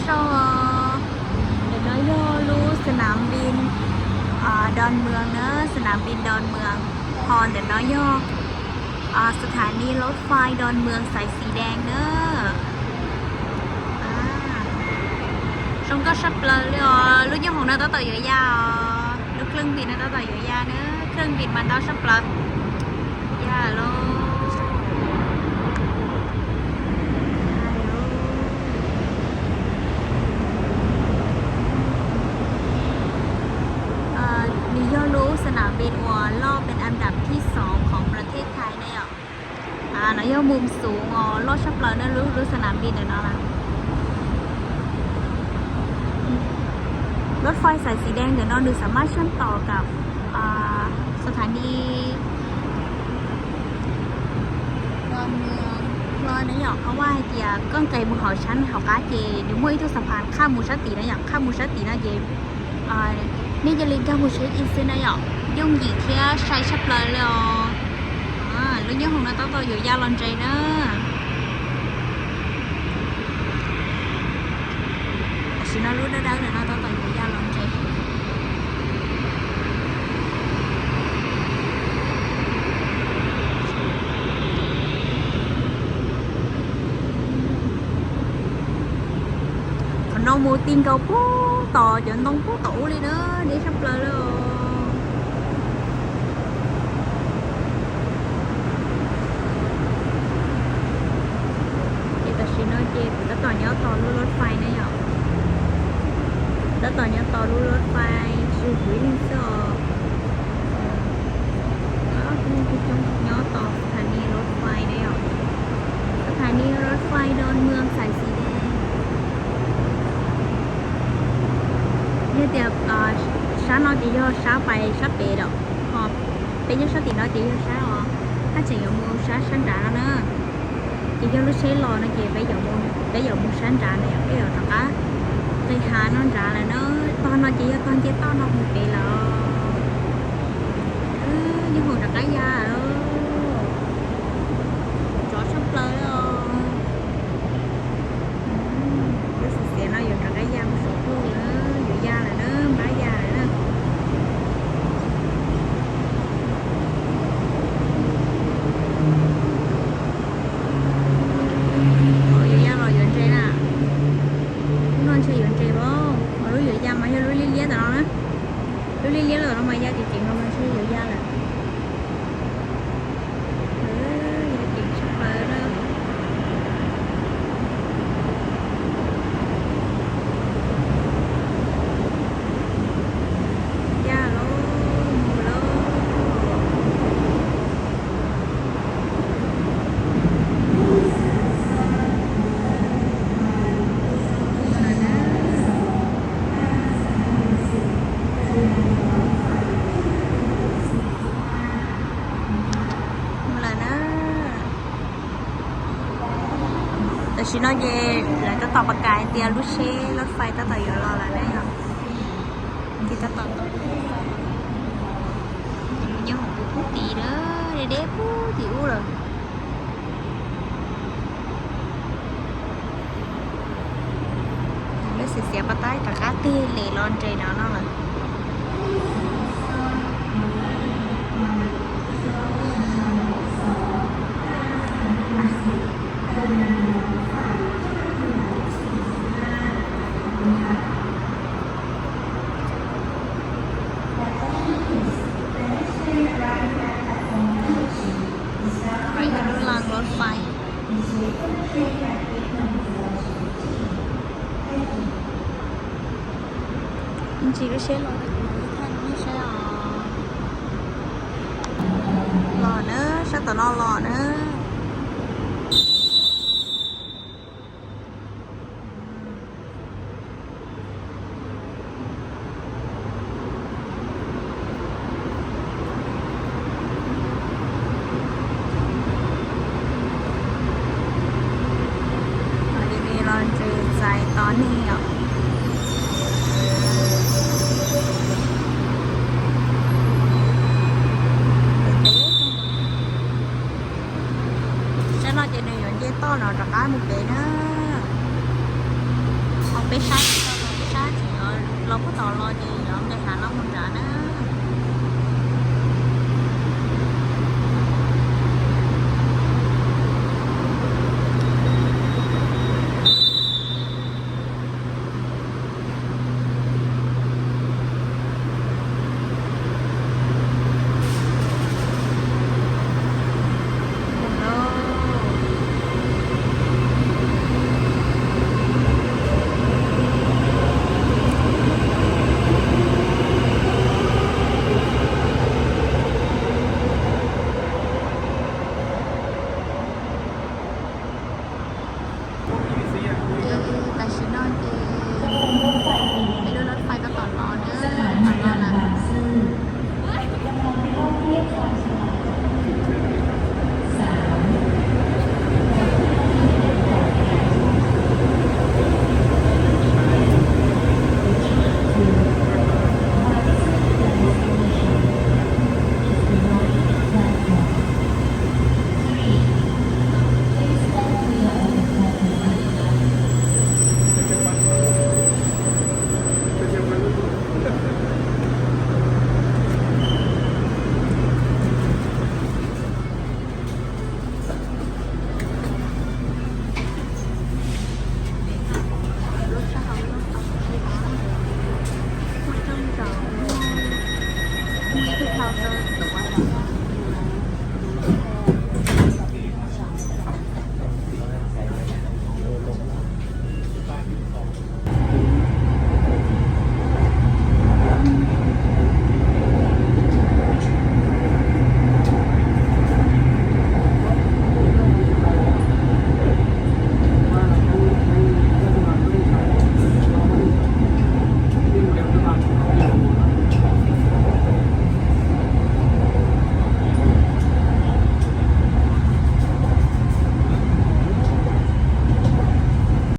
Sau, ntawm no yog lub สนามบิน Dอนเมือง na, สนามบิน ดอนเมือง. Ho ntawm no yog สถานีรถไฟดอนเมืองสายสีแดง na. Zoo nkauj sab plaws li os. Lub nyooj hoom no tab tom yuav ya os. Lub เครื่องบิน no tab tom yuav ya na. เครื่องบิน mas ntau sab plaws. Ya lauj. Nws yog lub สนามบิน uas loj เป็นอันดับที่สองของประเทศไทย na yom. No yog มุมสูง uas loj sab plaws na, lub lub สนามบิน ntawm no na. รถไฟสายสีแดง ntawm no nws สามารถเชื่อมต่อกับ สถานี ดอนเมือง no yom. Qhov vaj hais tias koj nqes mus hauv tshab hauv qab ces nws muaj ib tug สะพาน qhab mus sab tid na yom, qhab mus sab tid no ces nej cia li nkag mus check in xwb na yom. Yooj yim thiab sai tshaj plaws li os. Lub nyooj hoom no tab tom yuav ya los ntses na. Tam sim no lub dawb dawb ntawm no tab tom yuav ya los ntses. Qhov no mus ti nkaus pug tom cov ntoo pug tom ub li na, deb tshaj plaws li os. Ces tam sim no ces kuv tab tom nyob tos lub รถไฟ na yom. Tab tom nyob tos lub รถไฟ tsis pom neeg xwb os. Nyob tos สถานีรถไฟ na yom. สถานีรถไฟดอนเมืองสายสีแดง. Yog tias sab no ces yog sab pais sab pem lawm, ho peb nyob sab tim no ces yog sab os, haj tseem yuav mus sab sab nrad no na. Ces yog lub tsheb los no ces peb yuav mus sab nrad na yom, peb yuav rov qab nqis hav no nrad lawm na. Tog no ces yog tog nce toj no mus pem lawm. Nyob hauv rov qab ya, tsov tshaj plaws os. Lub xiav xiav no yuav rov qab ya mus saum ntuj na, yuav ya lawm na, npab ya lawm na. Yuav ya los yuav ntses na. Lub no ntshe yuav ntses los, ho lub yuav ya mas yog lub liab liab tom no na. Lub liab liab los no mas ya ceev ceev no mas ntshe yuav ya lawm. Ya ceev tshaj plaws na. Ya lauj, mus lauj. Mus lawm na. Tam sim no ces lawv tab tom pab kas hais tias lub tsheb รถไฟ tab tom yuav los lawm na yom. Ces tab tom nyob hauv pub pub tid na, deb deb pub tim ub lawm. Lub xiav xiav pas tab rov qab tig lem los nres no no lawm. Qhov no yog lub rang รถไฟ. Ntsis lub tsheb los, nej saib os. Los na, sab tom no los na. Los ntses txais tos nej os. Sab no ces nws yuav nce toj no rov qab mus pem na. Qhov Peb sab tsis tau los, peb sab tsis los, los puag tom los ces yuav nqis hav no mus nrad na. Ces tam sim no ces peb lub rau fais rau tom no na, tom no lawm. Lub sab hauv lub tau, muaj rooj zaum, muaj ib tug thau rau